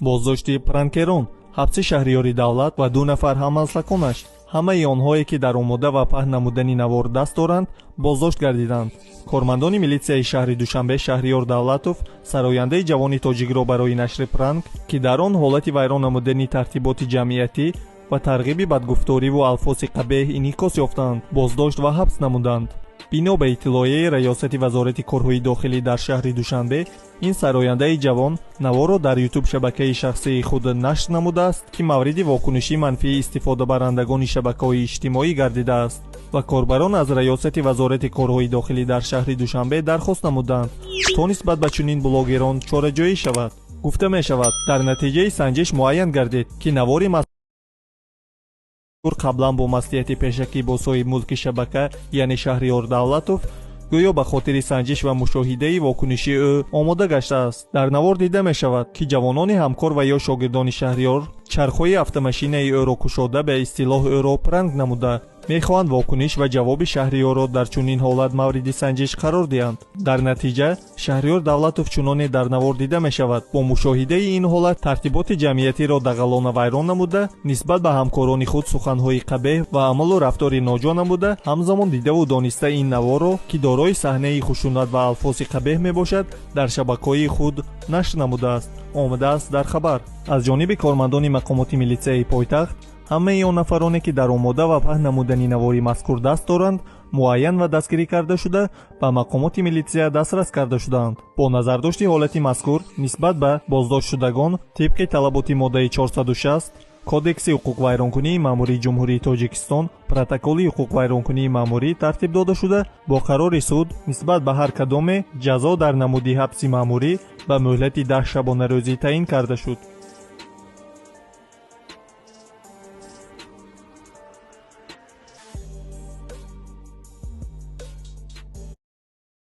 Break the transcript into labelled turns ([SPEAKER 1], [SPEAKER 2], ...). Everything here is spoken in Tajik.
[SPEAKER 1] Боздошти пранкерон, ҳабси Шаҳриёри Давлат ва ду нафар ҳаммаслаконаш. Ҳамаи онҳое, ки дар омода ва паҳн намудани навор даст доранд, боздошт гардиданд. Кормандони милитсияи шаҳри Душанбе Шаҳриёр Давлатов, сарояндаи ҷавони тоҷикро, барои нашри пранк, ки дар он ҳолати вайрон намудани тартиботи ҷамъиятӣ ва тарғиби бадгуфториву алфози қабеҳ инъикос ёфтанд, боздошт ва ҳабс намуданд. Бино ба иттилоияи Раёсати Вазорати корҳои дохилӣ дар шаҳри Душанбе, ин сарояндаи ҷавон наворро дар Ютуб шабакаи шахсии худ нашр намудааст, ки мавриди вокуниши манфии истифодабарандагони шабакаҳои иҷтимоӣ гардидааст ва корбарон аз Раёсати Вазорати корҳои дохилӣ дар шаҳри Душанбе дархост намуданд, то нисбат ба чунин блогерон чораҷӯӣ шавад. Гуфта мешавад, дар натиҷаи санҷиш муайян гардид, ки навори қаблан бо маслиҳати пешакӣ бо соҳибмулки шабака, яъне Шаҳриёр Давлатов, гӯё ба хотири санҷиш ва мушоҳидаи вокуниши ӯ омода гаштааст. Дар навор дида мешавад, ки ҷавонони ҳамкор ва ё шогирдони Шаҳриёр чархҳои автомашинаи ӯро кушода, ба истилоҳ ӯро пранк намуда, мехоҳанд вокуниш ва ҷавоби Шаҳриёрро дар чунин ҳолат мавриди санҷиш қарор диҳанд. Дар натиҷа Шаҳриёр Давлатов, чуноне дар навор дида мешавад, бо мушоҳидаи ин ҳолат тартиботи ҷамъиятиро дағалона вайрон намуда, нисбат ба ҳамкорони худ суханҳои қабеҳ ва амалу рафтори ноҷо намуда, ҳамзамон дидаву дониста ин наворро, ки дорои саҳнаи хушунат ва алфози қабеҳ мебошад, дар шабакаҳои худ нашр намудааст, омадааст дар хабар. Аз ҷониби кормандони мақомоти милитсияи пойтахт ҳамаи он нафароне, ки дар омода ва паҳн намудани навори мазкур даст доранд, муайян ва дастгирӣ карда шуда, ба мақомоти милитсия дастрас карда шудаанд. Бо назардошти ҳолати мазкур нисбат ба боздоштшудагон тибқи талаботи моддаи 460 Кодекси ҳуқуқвайронкунии маъмурии Ҷумҳурии Тоҷикистон протоколи ҳуқуқвайронкунии маъмурӣ тартиб дода шуда, бо қарори суд нисбат ба ҳар кадоме ҷазо дар намуди ҳабси маъмурӣ ба муҳлати 10 шабонарӯзӣ таъин карда шуд.